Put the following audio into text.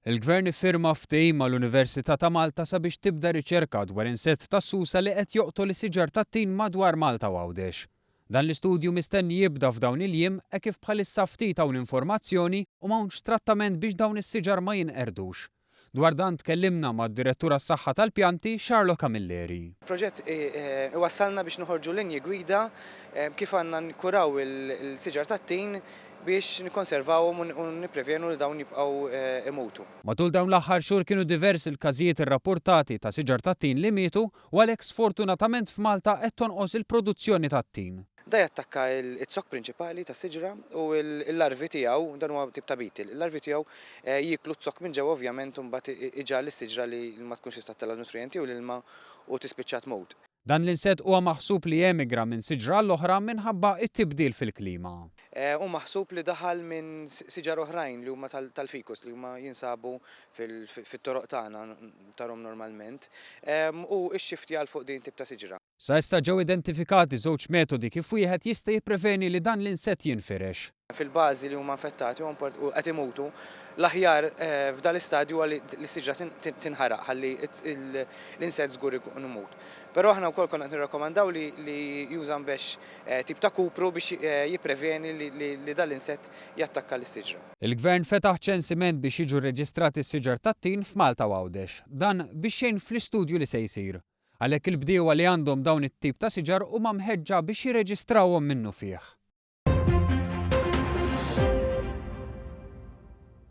Il-Gvern iffirma ftehim mal-Università ta' Malta sabiex tibda riċerka dwar insett tas-susa li qed joqtol is-siġar tat-tin madwar Malta u Għawdex. Dan l-istudju mistenni jibda f'dawn il-jiem hekk kif bħalissa ftit hawn informazzjoni u m'hawnx trattament biex dawn is-siġar ma jinqerdux. Dwar dan tkellimna mad-Direttur għas-Saħħa tal-Pjanti, Charlo Camilleri. Il-proġett iwassalna biex noħorġu linji gwida kif għandna nikkuraw il-siġar tat-tin biex nikkonservawhom u nipprevjenu li dawn jibqgħu imutu. Matul dawn l-aħħar xhur kienu diversi l-każijiet irrappurtati ta' siġar tat-tin li mietu u għalhekk sfortunatament f'Malta qed tonqos il-produzzjoni tat-tin. Da jattakka z-zokk prinċipali tas-siġra u l-larvi tiegħu, dan huwa tip ta' beetle, il-larvi tiegħu jieklu z-zokk minn ġewwa ovvjament u mbagħad iġagħal lis-siġra li ma tkunx tista' ttella' n-nutrijenti u l-ilma u tispiċċa tmut. Dan l-insett huwa maħsub li emigra minn siġra għall-oħra minħabba t-tibdil fil-klima. Hu maħsub li daħal minn siġar oħrajn li huma tal-ficus li huma jinsabu fit-toroq tagħna tarhom normalment u xxiftja għal fuq din tip ta' siġra. Sa issa ġew identifikati żewġ metodi kif wieħed jista' jippreveni li dan l-insett jinfirex. Fil-bażi li huma infettati u qed imutu, l-aħjar f'dan l-istadju huwa li s-siġra tinħaraq ħalli l-insett żgur ikun imut. Però aħna wkoll konna qed nirrakkomandaw li juża nbex tip ta' kupru biex jippreveni li dan l-insett jattakka lis-siġra. Il-Gvern fetaħ ċensiment biex jiġu rreġistrati s-siġar tat-tin f'Malta u Għawdex. Dan biex jgħin fl-istudju li se jsir. Għalhekk il-bdiewa li għandhom dawn it-tip ta' siġar huma mħeġġa biex jirreġistrawhom minnufih.